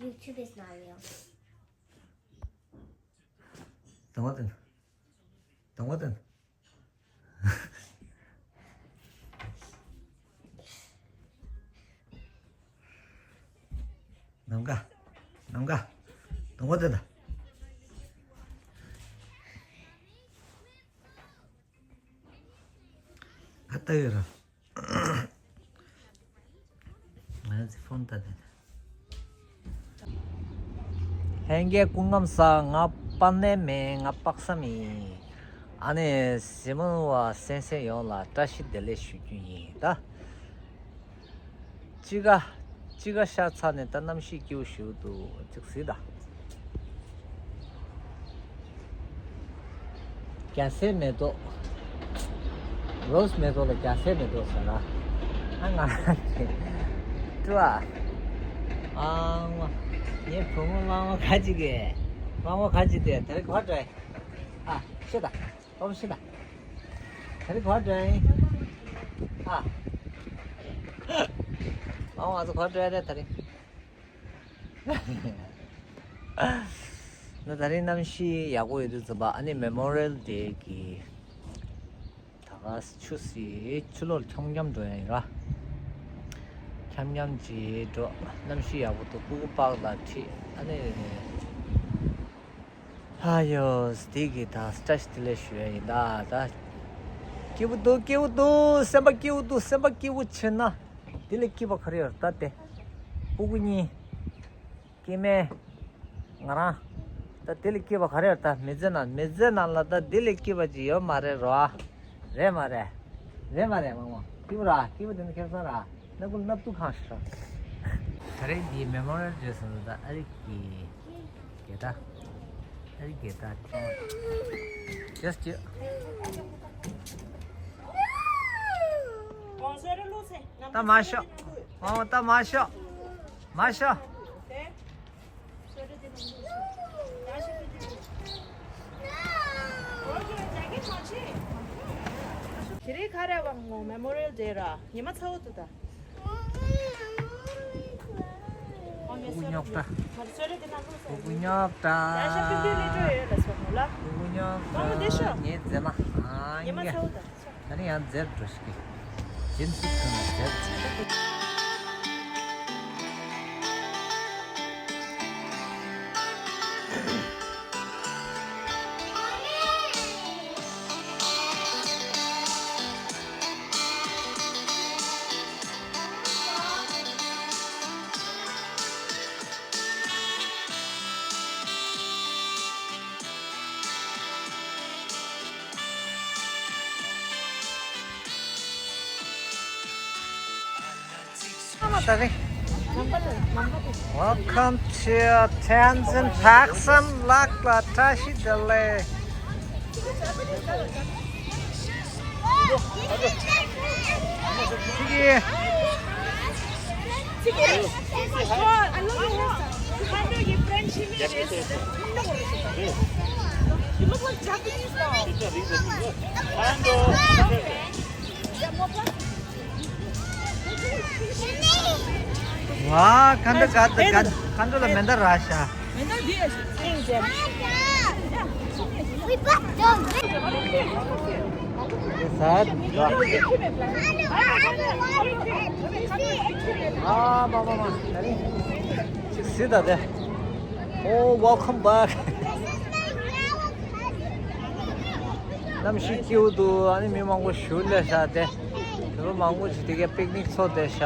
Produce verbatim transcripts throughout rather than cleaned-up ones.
YouTube is not real. དང་པོ་དེ། དང་པོ་དེ། ནམ་མཁའ། ནམ་མཁའ། དང་པོ་དེ་ད། ཨ་ལྟ་ཡོད་ར། ང་ཚོའི་ཕོན་ལྟ་དེ། ལྷན་རྒྱས་སྐུ་ཁམས་བཟང་། ང་དཔའ་ནད་མེད། ང་དཔག་བསམ་ཡིན། ཨ་ནི་གཟིགས་མོ་བ་གསན་གཟིགས་ཡོངས་ལ་བཀྲ་ཤིས་བདེ་ལེགས་ཞུ་རྒྱུ་ཡིན་ད། དཔྱིད་ཀ་དཔྱིད་ཀ་ཤར་ཚར་ནས་ད་གནམ་གཤིས་སྐྱིད་པོ་ཞིག་འདུག་ཅིག་གཟིགས་དང་། རྒྱ་སེ་མེ་ཏོག་རོ་སི་མེ་ཏོག་ལ་རྒྱ་སེ་མེ་ཏོག་ཟེར་ལ། ཨ་ང་རང་གི་ཏུ་ཨ། ཨ་ང་ངའི་བུ་མོ་མང་བོ་ག་ཅིག་གི་མང་བོ་ག་ཅིག་དེ་དེ་རིང་ག་པར་འགྲོ་ཡི། ཨ་ཤི་ད། ཨོམ་ཤི་ད། དེ་རིང་ག་པར་འགྲོ་ཡི། ཨ། མང་བོ་ང་ཚོ་ག་པར་འགྲོ་ཡི་རེད་དེ་རིང་། ད་ད་རིང་གནམ་གཤིས་ཡག་པོ་ཡོད་དུས་ཙམ་པ་ཨ་ནི་མེ་མོ་རི་ཡལ་ཌེ་གི་ད་ག་ཆུ་སྲིད་ཆུ་ལོག་འཁྱམ་འཁྱམ་འགྲོ་ཡ་ཡིན་ར། འཁྱམ་འཁྱམ་ཅིག་འགྲོ། གནམ་གཤིས་ཡག་པོ་འདུག་ཀུ་ཀུ་པཱག་ལ་ཁྲིད་ཨ་ནི། ཨ་ཡོ་དེ་གི་ད་བཀྲ་ཤིས་བདེ་ལེགས་ཞུ་ཡ་ཡིན་ད་ད། སྐྱིད་པོ་འདུག་སྐྱིད་པོ་འདུག་སེམས་པ་སྐྱིད་པོ་འདུག་སེམས་པ་སྐྱིད་པོ་བྱེད་ན་དེ་ལས་སྐྱིད་པ་ག་རེ་ཡོད་ད་དེ། སྤུ་གུ་གཉིས། སྐྱེ་དམན། ང་རང་། ད་དེ་ལས་སྐྱིད་པ་ག་རེ་ཡོད་ད་མི་ཚེ་ནང་མི་ཚེ་ནང་ལ་ད་དེ་ལས་སྐྱིད་པ་ཅིག་ཡོད་མ་རེད་རོ། རེད་མ་རེད། རེད་མ་རེད་མང་མོ། སྐྱིད་པོ་ར་སྐྱིད་པོ་དེ་ནི་ཁེ་བཟང་ར། སྣ་ཁུག་སྣབས་ཏུ་གང་ཞིག་ར། ད་རེས་འདི་མེ་མོ་རི་ཡལ་ཌེ་ཟེར་ན་ད་ཨ་རི་གི་རྒྱལ་དར། ཨ་རི་རྒྱལ་དར་ཁྱོད། ཅེས་ཅེས། ད་མ་ཤོག་ཨོ་ད་མ་ཤོག་མ་ཤོག་དེ་རིང་ག་རེ་བ་ངོ་མེ་མོ་རི་ཡལ་ཌེ་ར། ཉི་མ་ཚ་བོ་འདུག་ད། སྤུ་གུ་རྙོག་དྲ། སྤུ་གུ་རྙོག་དྲ། སྤུ་གུ་རྙོག་དྲ། ངའི་མཛེས་མ། ཨ་ཉེ། ད་ནི་ཡང་མཛེས་འགྲོ་ཞིག་གི། སྦྱིན་སྲེག་ཐོན་ལ་མཛེས། Welcome to Tenzin Pakistan Lakla Tashi Delay. ཝ། ཁ་འདྲ་ག་ད་ག་ཁ་འདྲ་ལ་མེ་མདའ་རག་ཤག We got the ཟ། ཨ་མ་མ་མ། ད་རིང་ཅིག་གཟིགས་དང་དེ། Oh, welcome back. གནམ་གཤིས་སྐྱིད་པོ་འདུག་ཨ་ནི་མི་མང་པོ་ཞིག་སླེབས་ཤག་སྟེ། བོད་པ་མང་པོ་ཞིག་དེ་གའི་པིག་ནིག་འཚོགས་བསྡད་ཤག་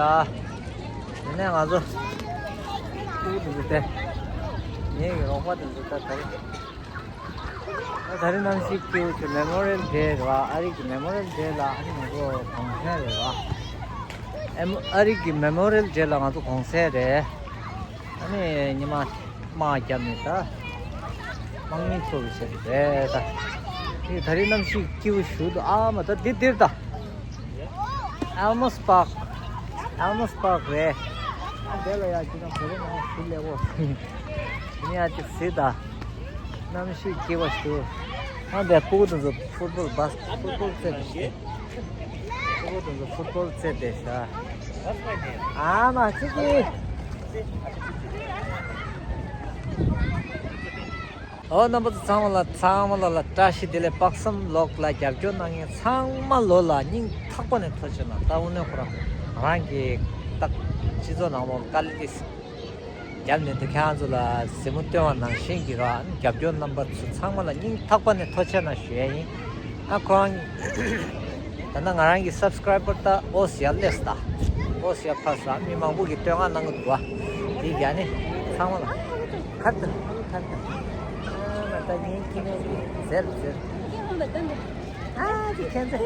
དེ་ནས་ང་ཚོ་སྤུ་གུ་དེ་ཚོ་སྟེ། ངའི་གི་རོགས་པ་དེ་ཚོ་ད་ད་རེས། ད་ད་རེས་གནམ་གཤིས་སྐྱིད་པོ་བྱུང་། མེ་མོ་རི་ཡལ་ཌེ་རེད་བ། ཨ་རི་གི་མེ་མོ་རི་ཡལ་ཌེ་ལ་ཨ་ནི་ང་ཚོ་གུང་སེང་རེད་བ། ཨེམ། ཨ་རི་གི་མེ་མོ་རི་ཡལ་ཌེ་ལ་ང་ཚོ་གུང་སེང་རེད། ཨ་ནི་ཉི་མ་དམག་བརྒྱབ་ནས་ད་དམག་མི་ཚོ་གི་བྱེད་རེད་ད། དེ་ད་རེས་གནམ་གཤིས་སྐྱིད་པོ་ཞིག་འདུག་ཨ་མ་ད་འདི་འདིར་ད། ཨལ་མོ་སི་པཱག་ཨལ་མོ་སི་པཱག་རེད། ཨ་འདི་ལ་ཡ་ཅི་ན་བོད་པ་མང་པོ་ཞིག་སླེབས་འོ། དེ་ནས་ཡ་ཅིག་གཟིགས་ད། གནམ་གཤིས་སྐྱིད་པོ་ཞིག་འདུག་ཨ་འདི་སྤུ་གུ་དེ་ཚོ་ཕུཊ་བོལ་བྷ་སི་ཕུཊ་བོལ་རྩེད་དེ་ཤི། སྤུ་གུ་དེ་ཚོ་ཕུཊ་བོལ་རྩེད་དེ་ཤ། ཨ་མ་ཅིག་གི། ཨོ་རྣམ་པ་ཚོ་ཚང་མ་ལ་ཚང་མ་ལ་ལ་བཀྲ་ཤིས་བདེ་ལེགས། དཔག་བསམ་ལོག་ལ་རྒྱབ་སྐྱོར་གནང་མཁན་ཚང་མ་ལོ་ལ་སྙིང་ཐག་པ་ནས་ཐུགས་རྗེ་ཆེ་གནང་། ད་དངོས་གནས་ཁོ་རང་རང་གི་ཏག་སྤྱི་ཚོགས་ནང་ལོགས་དཀའ་ལས་རྒྱབ་ནས་འདུག་ཁྱེད་རང་ཚོ་ལ་གཟིགས་མོ་སྟོན་པ་ནང་བཞིན་གྱི་ར་རྒྱབ་སྐྱོར་རྣམ་པ་ཚོ་ཚང་མ་ལ་སྙིང་ཐག་པ་ནས་ཐུགས་རྗེ་ཆེ་གནང་ཞུ་ཡ་ཡིན། ཨ་ཁོ་རང་ད་ནང་ང་རང་གི་སབ་སི་ཀ་རའི་བར་ད་ཨོ་སི་ཡ་སླེབས་ད། ཨོ་སི་ཡ་ཕར་ས་མི་མང་པོ་གི་སྟོན་ཁ་གནང་གི་འདུག་བ། དེ་རྒྱ་ནི་ཚང་མ་ལ་ཁར་ད་ཁར་ད། ཨ་མ་ད་ངའི་ཁྱི་ནས་ཟེར་ཟེར། ཨ་ཅི་ཁྱེད་ཚེ།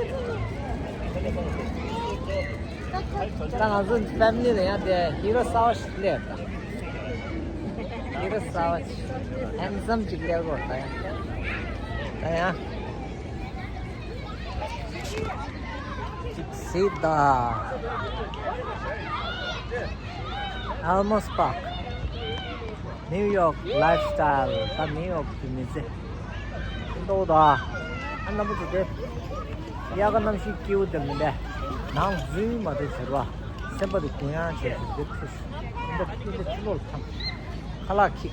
ད་ང་ཚོ་ཕེ་མི་ལི་ལ་ཡང་དེ་ཧི་རོ་གསར་པ་ཞིག་སླེབས་ད། ཧི་རོ་གསར་པ་ཞིག་ཧན་སམ་ཅིག་སླེབས་གོ་ད་ཡང་། ད་ཡང་། ཅིག་སྲིད་ད། ཨལ་མོ་སི་པཱག་ནིའུ་ཡོག་ལའིཕ་སི་ཊལ། ད་ནིའུ་ཡོག་གི་མི་ཚེ། ཤིན་ཏོག་ད། ཨ་ན་པོ་ཚོ་དེ། དབྱར་ཁ་གནམ་གཤིས་སྐྱིད་པོ་དེ་མི་འདྲ། ནང་འཛུལ་མ་ཐུབ་ཟེར་བ། སེམས་པ་དེ་གུ་ཡངས་བྱས་ཤིང་དེ་ཐུ་ཤི། ཤིན་ཏོག་ཤིན་ཏོག་ཕྱི་ལོགས་ལ་འཐམ། ཁ་ལག་ཁྱི།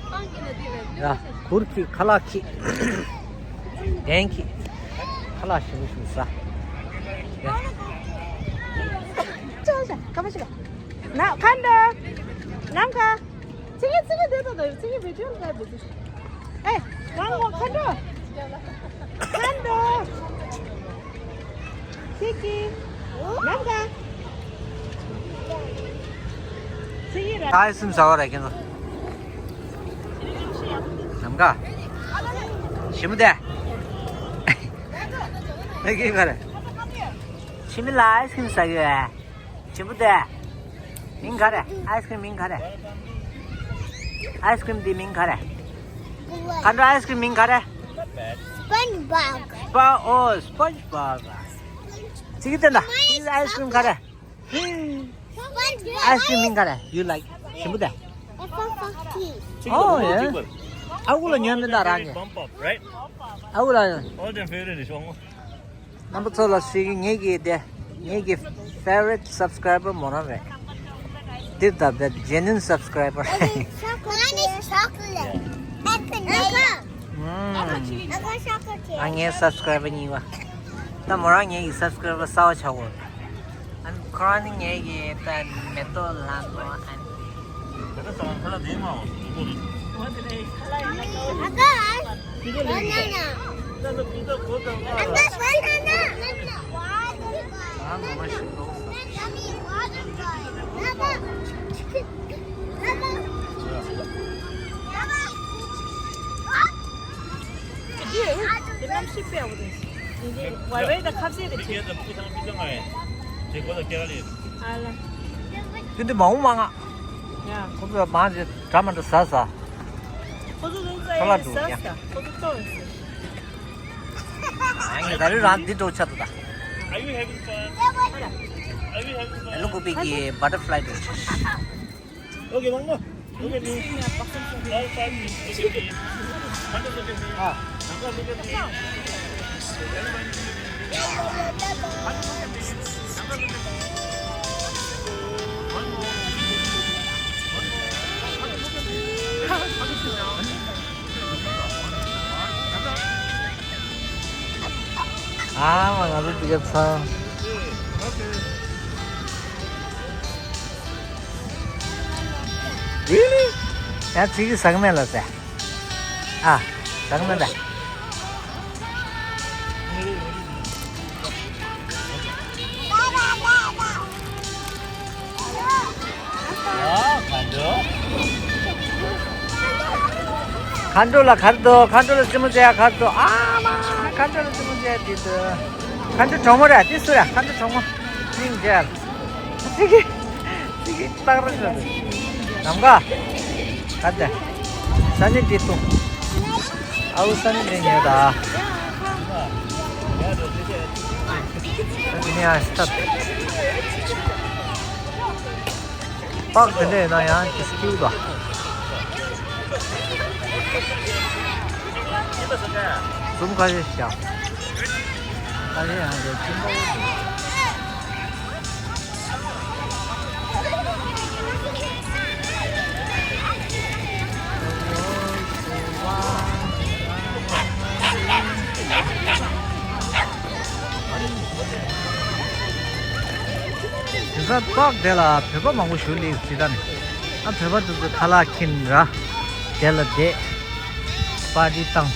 ཡ། གུར་ཁྱི། ཁ་ལག་ཁྱི། གདན་ཁྱི། ཁ་ལག་ཞིམ་པོ་ཞིམ་པོ་ཟ། ཡ། ཅོ་ཅོ་ཀ་པ་ཤི་ཀ། ན་ཁ་འདྲ། ནམ་ཁ། ཚིག་ངན་ཚིག་ངན་དེ་ད་ད་ཚིག་ངན་བེད་སྤྱོད་ལ་བེད་སྤྱོད། ཨེ། རང་ངོ་ཁ་འདྲ། ཁ་འདྲ། ཚིག་གི། ནམ་ཁ། ཚིག་ངན་ར། ད་ཨའི་སི་ཀྲིམ་ཟ་བ་རེད་ཁྱེད་ཚོ། ནམ་ཁ། ཞིམ་པོ་དེ། ཨེ་ཀི་ག་རེ། ཞི་མི་ལ་ཨའི་སི་ཀྲིམ་ཟ་གི་ཡོད། ཞིམ་པོ་དེ། མིང་ག་རེ། ཨའི་སི་ཀྲིམ་མིང་ག་རེ། ཨའི་སི་ཀྲིམ་འདི་མིང་ག་རེ། ཁ་འགྲོ། ཨའི་སི་ཀྲིམ་མིང་ག་རེ། སྤོན་ཇི་བོབ། སྤ། ཨོ་སྤོན་ཇི་བོབ། ཅིག་དེ་འདྲ། ཨའི་སི་ཀྲིམ་ག་རེ། སྤོན་ཇི་བོབ། ཨའི་སི་ཀྲིམ་མིང་ག་རེ། ཡུ་ལའིཀ། ཞིམ་པོ་དེ། ཨོ་ཡ། ཨ་ཁུ་ལ་ཉོན་མི་འདའ་རང་གི། ཨ་ཁུ་ལ། རྣམ་པ་ཚོ་ལ་ཞུ་གི། ངེད་ཀྱི་དེ། ངེད་ཀྱི་ཕེ་ཝ་རི་ཊི་སབ་སི་ཀ་རའི་བར་མོ་རང་རེད། འདི་ད་བེད་ཇེ་ནུན་སབ་སི་ཀ་རའི་བར། Chocolate. Chocolate. ཨ་ངའི་སབ་སི་ཀ་རའི་བར་རྙིང་པ། ད་མོ་རང་ངེད་ཀྱི་སབ་སི་ཀ་རའི་བར་གསར་པ་ཆགས་གོ། ཨན་ཁོ་རང་ནི་ངེད་ཀྱི་ད་མེ་ཏོག་ལྷ་མོ་ཨན། དེ་འདི་མ་འོང་མ་ང་། ཁོ་ཚོ་མང་ཆེ་འདྲ་མ་འདྲ་ཟ་ཟ། ཁོ་ཚོ་ལུང་ཚ་ཡ་ཟ་ཟ། ཁོ་ཚོ་ལྟོགས་ཡ་ཟ། ཨ་ངས་ད་རེས་རང་འདི་འགྲོ་ཆ་ཏོ་ད། ཨ་ལུ་གུ་པི་གི་བ་ཊར་ཕ་ལའི་འགྲོ་ཆ། Okay, one more. Look at me. All five feet. Look at me. Hundred, look at me. Hundred, look at me. Hundred, look at me. Hundred, look at me. One more. One more. Hundred, look at me. Hundred, sit down. ཨ་མ་ང་ཚོ་དེ་ག་ཚང་། Really? ཡང་ཚིག་གི་ཟག་མེད་ལ་ཟེ། ཨ། ཟག་མེད་ད། མཁའ་འགྲོ་ལ་གར་འདུག་མཁའ་འགྲོ་ལ་རྩེད་མོ་རྩེ་ཡ་གར་འདུག་ཨ་མ། མཁའ་འགྲོ་ལ་རྩེད་མོ་རྩེ་ཡ་དེ་འདུག་མཁའ་འགྲོ་གྲོགས་མོ་རེད། དེ་སུ་རེད། མཁའ་འགྲོ་གྲོགས་མོ། སྙིང་རྗེ། ཙི་གི། ཙི་གི་སྟག་ར་འདྲ་འདུག་ནམ་མཁའ། ག་དེ། ས་ནི་འདི་ཏུ། ཨའུ་ས་ནི་འདི་ཉོས་ད། ཨ་ནི་ཨ་སྟབས། པགས་དེ་འདྲ་ཡིན་ན་ཡང་ཇི་སྐྱིད་དོ། ཟུམ་ཁ་ཤས་བཞག་ཁ་ཤས་ཡང་རེ་ཆེན་པོ་འདུག་པག་དེ་ལ་བོད་པ་མང་པོ་ཞིག་སླེབས་ཅི་ད་ནི། ཨ་བོད་པ་དེ་ཚོ་ཁ་ལག་འཁྱེར་ར། དེ་ལ་བསྡད། པར་ཊི་བཏང་།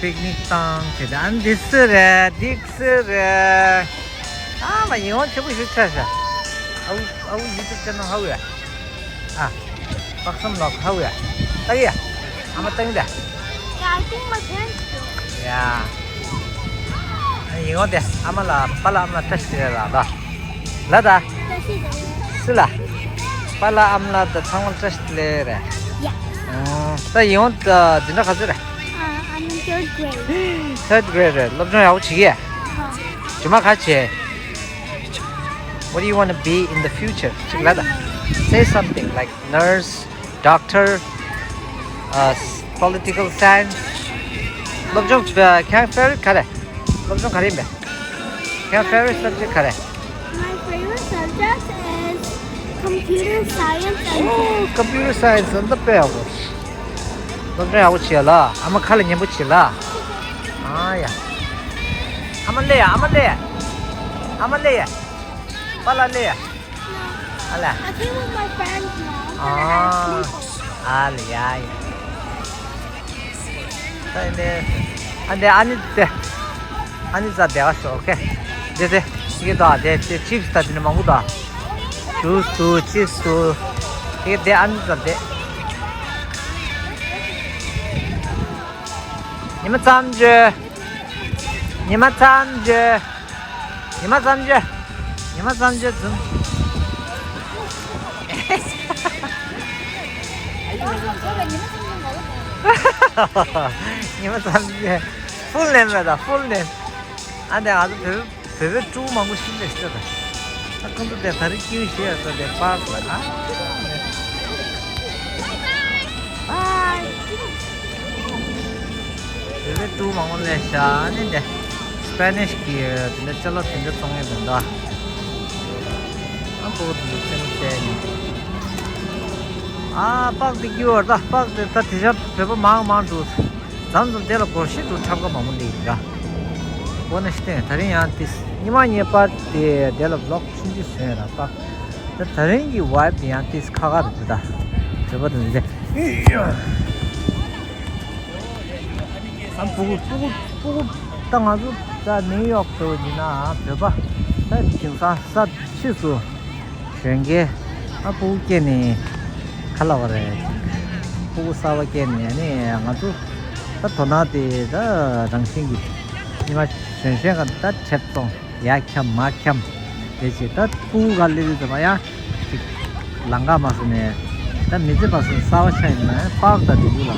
པིག་ནིག་བཏང་བྱས་ཏེ། ཨ་འདི་སུ་རེད། འདི་སུ་རེད། ཨ་མ་ཡིད་དབང་ཆེན་པོ་ཞིག་ཆགས་ཤག་ཨ་བུ་ཨ་བུ་ཡུ་ཊུབ་ཅེ་ནལ་ཧ་ཝུ་ཡ། ཨ། པག་སམ་ལོག་ཧ་ཝུ་ཡ། ལྟ་གི་ཡ། ཨ་མ་ལྟ་གི་འདི། Yeah, I think my parents do. ཡ། ཨ་ཡིན་འོང་དེ་ཨ་མ་ལ་པཱ་ལགས་ཨ་མ་ལ་བཀྲ་ཤིས་བདེ་ལེགས་ལ་ད། ལ་ད། བཀྲ་ཤིས་བདེ་ལེགས། སུ་ལ། པཱ་ལགས་ཨ་མ་ལ་ད་ཚང་མ་བཀྲ་ཤིས་བདེ་ལེགས་རེད། Yeah. ཨོ། ད་ཡིན་འོང་ད་འཛིན་གྲྭ་ག་ཚོད་རེད། Uh, I'm in third grade. Third grade རེད། སློབ་སྦྱོང་ཡག་པོ་བྱེད་ཀྱི་ཡ། Uh, རྗེས་མ་ག་བྱེད། What do you want to be in the future? ཅིག་ལ་ད། Say something like nurse, doctor, uh, political science. སློབ་སྦྱོང་ཁྱེད་favorite ག་རེ། སློབ་སྦྱོང་ག་རེ་ཡིན་པས། ཁྱེད་favorite subject ག་རེ། My favorite subject is computer science and Oh, computer science and the bell. སློབ་སྦྱོང་ཡག་པོ་བྱེད་ལ། ཨ་མ་ཁ་ལ་ཉན་པོ་བྱེད་ལ། ཨ་ཡ། ཨ་མ་ལེ་ཡ། ཨ་མ་ལེ་ཡ། ཨ་མ་ལེ་ཡ། པཱ་ལགས་ལེ་ཡ། ཨ་ལ། I came with my friends, Mom. ཨ་ཨ་ལ་ཡ་ཡ། ད་ཨ་ནི་ཨ་ནི་ཨ་ནི་ཙ་དེ་བ་སོ་ཨོ་ཁེ། དེ་དེ་ཡེ་དོ་དེ་དེ་ཅིབས་ད་དེ་ནི་མང་པོ་དོ། ཇུས་དུ་ཅིབས་དུ། དེ་དེ་ཨ་ནི་ཙ་དེ། ཉི་མ་ཙམ་བྱོས། ཉི་མ་ཙམ་བྱོས། ཉི་མ་ཙམ་བྱོས། ཉི་མ་ཙམ་བྱོས་ཙུམ། ཉི་མ་ཙམ་བྱོས། ཕུལ་ནེམ་རེད་ད། ཕུལ་ནེམ། ཨ་འདི་ང་ཚོ་བོད་བོད་པའི་ཕྲུ་གུ་མང་པོ་ཞིག་སླེབས་ཤག་ད། ཨ་ཁོང་ཚོ་དེ་ད་རེས་ཀྱིའུ་ཤེས་ཡ་ད་དེ་པཱརྐ་ལ་ཨ། བོད་པའི་ཕྲུ་གུ་མང་པོ་སླེབས་ཤག་ཨ་ནི་དེ་སི་པེ་ནིཤ་གི་དེ་འདྲ་ཅ་ལག་དེ་འདྲ་བཙོང་ཡས་དེ་འདྲ། ཨ་ཁོ་བོ་དེ་འདྲ་ཚེ་མི་བཙལ་ནས། ཨ་པཱརྐ་དེ་ཀྱིའུ་ད། པཱརྐ་དེ་ད་དེ་ཤ་བོད་པ་མང་མང་འདུག་མཚམས་མཚམས་དེ་ལ་སྒོར་གཞས་འདུག་འཁྲབ་ཁ་མང་པོ་སླེབས་ཡོད་ར། འོ་ན་ཤི་ཏེ་ད་རིང་ཡང་ཏིས་ཉི་མ་ཉེ་པར་དེ་དེ་ལ་བི་ལོག་ཆུང་ཆུང་བཟོས་ར་པ། ད་ད་རིང་གི་ཝའིབ་དེ་ཡང་ཏིས་ཁ་ཁ་རེད་ད། བོད་པ་དང་འདི། ཨ་ཕྲུ་གུ་ཕྲུ་གུ་ཕྲུ་གུ་ད་ང་ཚོ་ད་ནིའུ་ཡོག་ཏུ་ཡིན་ན་བོད་པ་ད་དེང་སང་ས་ཕྱིས་སུ། གཞོན་སྐྱེས་ཨ་ཕྲུ་གུ་སྐྱེས་ནས་ཁ་ལ་བ་རེད། ཕྲུ་གུ་གསར་བ་སྐྱེས་ནས་ནི་ང་ཚོ་ད་དོ་སྣང་དེ་ད་རང་བཞིན་གྱི་ཉི་མ་གཞོན་གཞོན་ག་ད་ཁྲེབ་སོང་ཡ་འཁྱམ་མ་འཁྱམ་དེ་བྱས་ད་ཕྲུ་གུ་ག་ལེ་ལེ་ཙམ་པ་ཡ་ཅིག་ལང་ཀ་མ་སོང་ནས་ད་མི་ཚེ་པ་སོང་གསར་བ་ཆགས་ཡིན་ན་པཱརྐ་ད་དེ་ཚོ་ལ་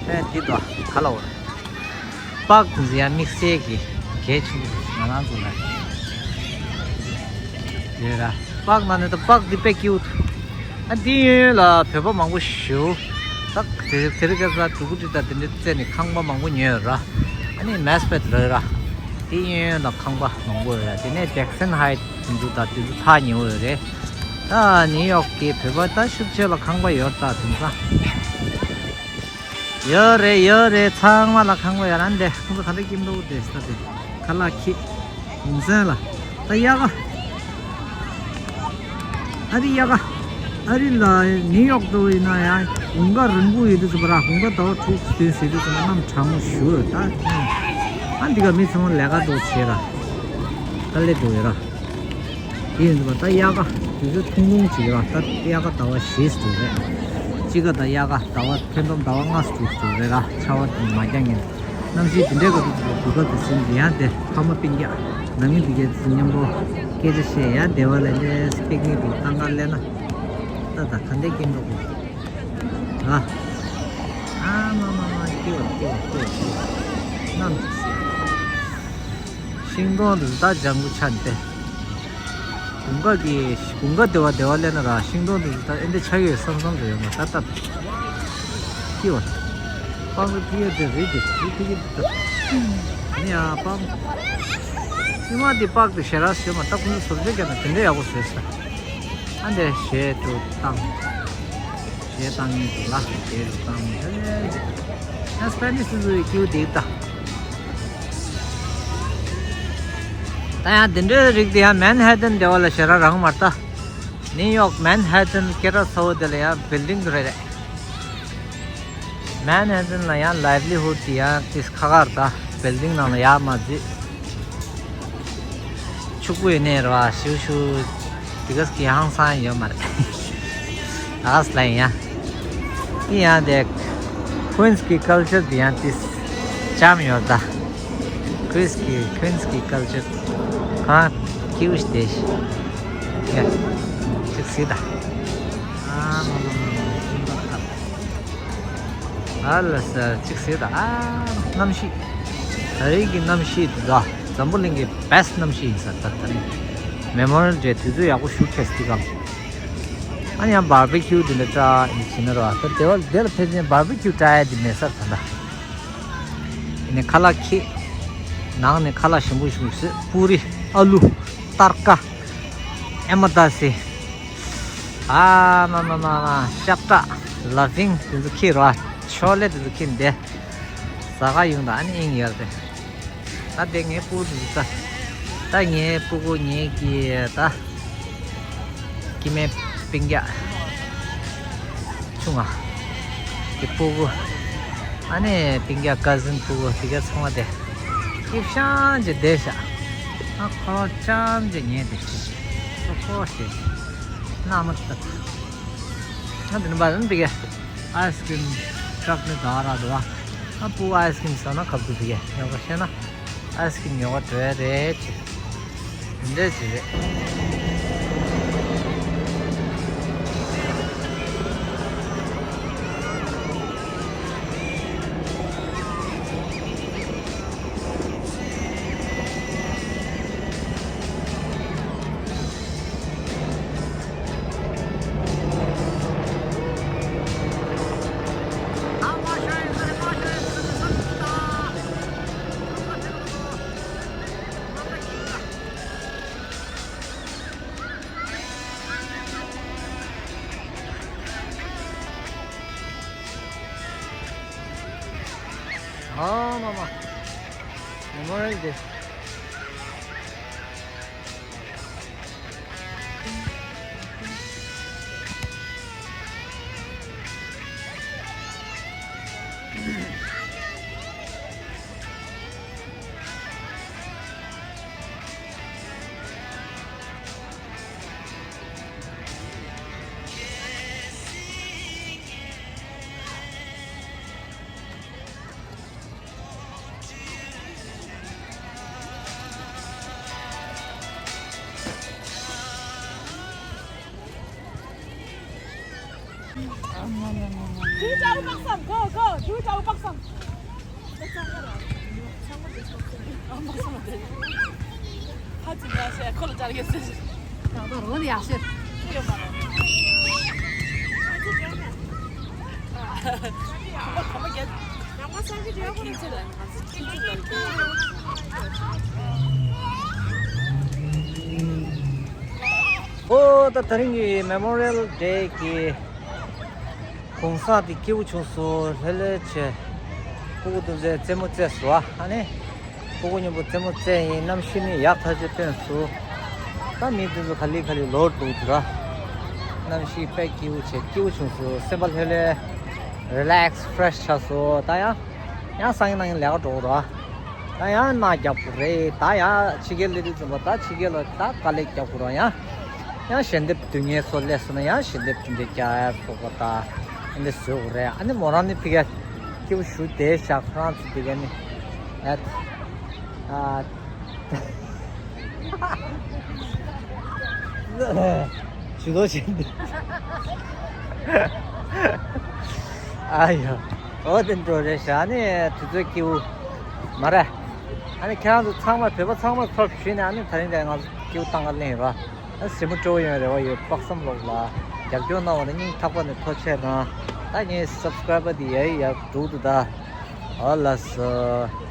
ཨེ་དེ་དོ་ཁ་ལ་བ་རེད། པཱརྐ་དེ་ཚོ་ཡང་དམིགས་བསལ་གྱི་གལ་ཆེན་པོ་ང་རང་ཚོ་ལ་ཡོད་ར། པཱརྐ་ནང་ནས་ད་པཱརྐ་འདི་དཔེ་ཀིའུཊ། ཨ་འདི་གཡས་གཡོན་ལ་བོད་པ་མང་པོ་ཞིག་ད་དེ་དེ་རིང་ཁ་སང་ཕྲུ་གུ་ཅིག་དང་དེ་འདྲ་བཙལ་ནས་ཁང་པ་མང་པོ་ཉོས་ཡོད་ར། ཨ་ནི་མེས་པེད་རེད་ར། དེ་གཡས་གཡོན་ལ་ཁང་པ་མང་པོ་ཡོད་ར། དེ་ནས་ཇེག་སན་ཧའེ་ཊི་དེ་ཚོ་དང་དེ་ཚོ་ཐག་ཉེ་བོ་ཡོད་རེད། ད་ནིའུ་ཡོག་གི་བོད་པ་ད་ཤུགས་ཆེ་ལ་ཁང་པ་ཡོད་ད་དེང་སང་། ཡོད་རེད་ཡོད་རེད། ཚང་མ་ལ་ཁང་པ་ཡོད་ར། འདི་ཁོང་ཚོ་ག་འདྲ་སྐྱིད་མདོག་དེ་ས་དེ་ཁ་ལག་ཁྱི་གུང་སེང་ལ་ད་ཡག་ག་ཨ་རི་ཡག་ག་ཨ་རི་ལ་ནིའུ་ཡོག་ཏུ་ཡིན་ན་ཡང་དགུན་ཁ་རིང་པོ་ཡོད་དུས་ཙམ་པ་ར། དགུན་ཁ་ཟླ་བ་དྲུག་བདུན་ཟེར་དུས་ཙམ་པ་གནམ་གྲང་མོ་ཞུ་ད། ཨ་འདི་ག་མི་ཚང་མ་ལས་ཀ་འདུག་བྱེད་ར། དཀའ་ལས་འདུག་ཡོད་ར། དེ་ཡིན་དུས་ད་དབྱར་ཁ་དུས་ཚོད་ཐུང་ཐུང་ཅིག་ར། ད་དབྱར་ཁ་ཟླ་བ་བཞི་ཙམ་རེད། དཔྱིད་ཁ་དང་དབྱར་ཁ་ཟླ་བ་ཐེར་འདོན་ཟླ་བ་ལྔ་ཙམ་རེད་ར། ཆར་པ་མ་རྒྱག་མཁན། གནམ་གཤིས་འདི་འདྲའི་སྐབས་སུ་སྡུག་ཁ་དུ་ཟིན་ཡང་དེ་ཕ་མ་སྤུན་ཀྱག་ནང་མི་འདི་གས་ཚོ་མཉམ་པོ་སྐད་ཆ་བཤད་ཡང་བདེ་བ་ལས་ལས་པིག་ནིག་འདུག་ཏང་ག་ལས་ན་ད་ད་ག་འདྲའི་སྐྱིད་མདོག་གོ་ཨ། ཨ་མ་མ་མ་སྐྱིད་པ་སྐྱིད་པ་སྐྱིད་པ་སྐྱིད་པ་གནམ་གཤིས། ཤིང་སྡོང་དེ་ད་ལྗང་གུ་ཆགས་ཏེ། དགུན་ཁ་གི་དགུན་ཁ་བདེ་བ་བདེ་བ་སླེབས་ན་ར་ཤིང་སྡོང་དེ་ད་ཨེ་འདྲ་ཆགས་ཡོད་བསམ་བསམ་རེད་ཡོང་བ་ད་ལྟ། ཀི་བ། པགས་པའི་ཕི་ཡ་དེ་རེད་དེ་རེད་ཕི་ཡ་དེ་ད། ནི་ཡ་པགས། ཉི་མ་དེ་པགས་དེ་ཞེ་ར་ཞེ་མ་ད་ཁོང་ཚོ་བཟོ་བྱེད་ཀྱང་ན་དེ་འདྲ་ཡག་པོ་བཟོས་ས། ཨ་འདྲ་ཞེ་དྲུག་བཏང་། ཞེ་བཏང་ངེས་འདུག་ལ་ཞེ་དྲུག་བཏང་ངེས་ཧེ། ཨ་སྤེ་ནིས་སུ་ཟུ་ཡི་ཀིའུ་དེ་ད། ད་ ཡང་དེ་འདྲའི་རིགས་དེ་ཡང་མན་ཧེ་ཏན་དེ་བ་ལ་ཞེ་དྲག་རང་མ་རེད་ད། ནིའུ་ཡོག་མན་ཧེ་ཏན་སྐད་གྲགས་ཚ་བོ་དེ་ལ་ཡང་བིལ་ཌིང་རེ་རེད། མན་ཧེ་ཏན་ལ་ཡང་ལའིབ་ལི་ཧུད་དེ་ཡང་ཏིས་ཁ་ཁར་ད་བིལ་ཌིང་ནང་ལ་ཡར་མར་འཛུལ། ཕྱུག་པོ་ཡིན་ནའི་རེད་བ། ཤུ་ཤུ་དེ་ག་གི་ཧང་སང་ཡོད་མ་རེད། ཨ་སླ་ཡིན་ཡ། དེ་ཡང་དེ་ཀུན་སི་གི་ཀལ་ཅར་དེ་ཡང་ཏིས་ཅམ་ཡོད་ད། ཀུན་སི་གི་ཀུན་སི་གི་ཀལ་ཅར་གང་ཁྱིའུ་ཞིག་དེ་ཞིག་ཡ། ཅིག་སི་ད། ཨ་མ་མ་མ་མ། ཨ་ལ་ས་ཅིག་ཟེར་ད། ཨ་གནམ་གཤིས། ད་རེས་ཀྱི་གནམ་གཤིས་འདི་ད་འཛམ་བུ་གླིང་གི་བེ་སི་ཊི་གནམ་གཤིས་ཡིན་ས། ད་ད་རེས་མེ་མོ་རི་ཡལ་ཌེ་དུས་ཚོད་ཡག་པོ་ཞུ་ཁེས་ཏི་གམ། ཨ་ནི་ཡང་བར་བི་ཁྱུ་འདི་འདྲ་བཀྲ་ཡིན་ཟེར་ན་ར། ད་དེ་བ་དེ་ལ་ཕེབས་ནས་བར་བི་ཁྱུ་བཀྲ་ཡ་འདི་མེད་ས། ད་ད་ཡིན་ནས་ཁ་ལག་ཁྱེར། ནང་ནས་ཁ་ལག་ཞིམ་པོ་ཞིམ་པོ་བཟོས། པུ་རི། ཨ་ལུ། ཏར་ཀ་ཨེ་མ་ད་སི། ཨ་མ་མ་མ་མ། ཤ་ཀྲག་ལ་ཕིང་དེ་ཚོ་ཁྱེར་རོ། ཆོ་ལེ་དེ་ཚོ་ཁྱེར་འདི། ཟ་ག་ཡོང་ད། ཨ་ནི་ཨིང་ཡར་དེ། ད་དེ་ངའི་སྤུ་གུ་དེ་ཚོ་ད། ད་ངའི་སྤུ་གུ་ངའི་གི་ད། སྐྱེ་དམན་སྤུན་ཀྱག་ཆུང་ང་གི་སྤུ་གུ། ཨ་ནི་སྤུན་ཀྱག་ཀ་ཟིན་སྤུ་གུ་དེ་ག་ཚང་མ་དེ། སྐྱིད་ཤང་ཅིག་བསྡད་ཤག་ཨ་ཁོ་རང་ཅམ་ཅིག་ཉལ་བསྡད་ཤག་ཁོ་ཁོ་ཞེས་ནག་མ་ཐག་ང་དེ་ནི་བ་ལན་དེ་ག་ཨའི་སི་ཀྲིམ་ཊྲག་ནི་ད་ར་འདུག་བ། ཨ་སྤུ་གུ་ཨའི་སི་ཀྲིམ་ཟ་ན་ཁབ་ཏུ་དེ་ག་ཉོ་ག་ཤེས་ན། ཨའི་སི་ཀྲིམ་ཉོ་ག་འགྲོ་ཡ་རེད་ཅེས། འདི་འདྲ་ཅིག་རེད། ཨ་མ་མ། མེ་མོ་རི་ཡལ་ཌེ། Go, go, go, go, go. ཨོ་ད་དེ་རིང་གི་མེ་མོ་རི་ཡལ་ཌེ་གི་གུང་སེང་དེ་སྐྱིད་པོ་བྱུང་སོང་། ལྷོད་ལྷོད་བྱས། སྤུ་གུ་དེ་ཚོས་རྩེད་མོ་རྩེས་སོང་། ཨ་ནི་སྤུ་གུ་མཉམ་པོ་རྩེད་མོ་རྩེས་ཡིན། གནམ་གཤིས་ནི་ཡག་ཐག་ཆོད་སྟོན་སོང་། ད་མི་དེ་ཚོ་ག་ལེ་ག་ལེ་ལོག་འགྲོ་གི་འདུག་ར། གནམ་གཤིས་དཔེ་སྐྱིད་པོ་བྱས། སྐྱིད་པོ་བྱུང་སོང་། སེམས་པ་ལྷོད་ལྷོད། རི་ལེག་སི་ཕེ་རེ་ཤི་ཆགས་སོང་། ད་ཡང་ཡང་སང་ཉིན་གནངས་ཉིན་ལས་ཀ་འགྲོ་གི་རེད། ད་ཡང་ནག་རྒྱབ་ཀྱི་རེད། ད་ཡང་ཕྱི་རྒྱལ་སླེབས་དུས་ཙམ་པ་ད་ཕྱི་རྒྱལ་ལ་ད་དཀའ་ལས་རྒྱག་དགོས་རེད། ཡང་ཡང་ཞལ་འདེབས་དུས་ངལ་གསོ་སླེབས་སོང་ན་ཡང་ཞལ་འདེབས་དེ་འདྲ་རྒྱག་ཡ་སོགས་པ་ད་འདི་འདྲ་བཟོ་དགོས་རེད། ཨ་ནི་མོ་རང་ནི་ཕ་གིར་སྐྱིད་པོ་ཞེ་དྲག་བསྡད་ཤག་ཁོ་རང་ཚོ་དེ་ག་ནི་ཨ་ད་ཨ། ཇུས་གཏོགས་བྱས་འདུག་ཨ་ཡ། འོ་དེ་འདྲ་རེད་ཤག་ཨ་ནི་དུས་ཚོད་སྐྱིད་པོ་མ་རེད། ཨ་ནི་ཁྱེད་རང་ཚོ་ཚང་མ་བོད་པ་ཚང་མ་ཚོར་ཞུས་ནས། ཨ་ནི་དེ་རིང་དེ་ང་ཚོ་སྐྱིད་པོ་བཏང་ག་སླེབས་ཡིན་ར། ཨ་གཟིགས་མོ་སྤྲོ་པོ་ཡོང་རེ་བ་ཡོད། དཔག་བསམ་ལོག་ལ་རྒྱབ་སྐྱོར་གནང་བ་ལ་སྙིང་ཐག་པ་ནས་ཐུགས་རྗེ་ཆེ་གནང་། ད་ངའི་སབ་སི་ཀ་རའི་བར་དེ་ཡར་ཡར་འགྲོ་གི་འདུག་ད། འོ་ལགས་སོ།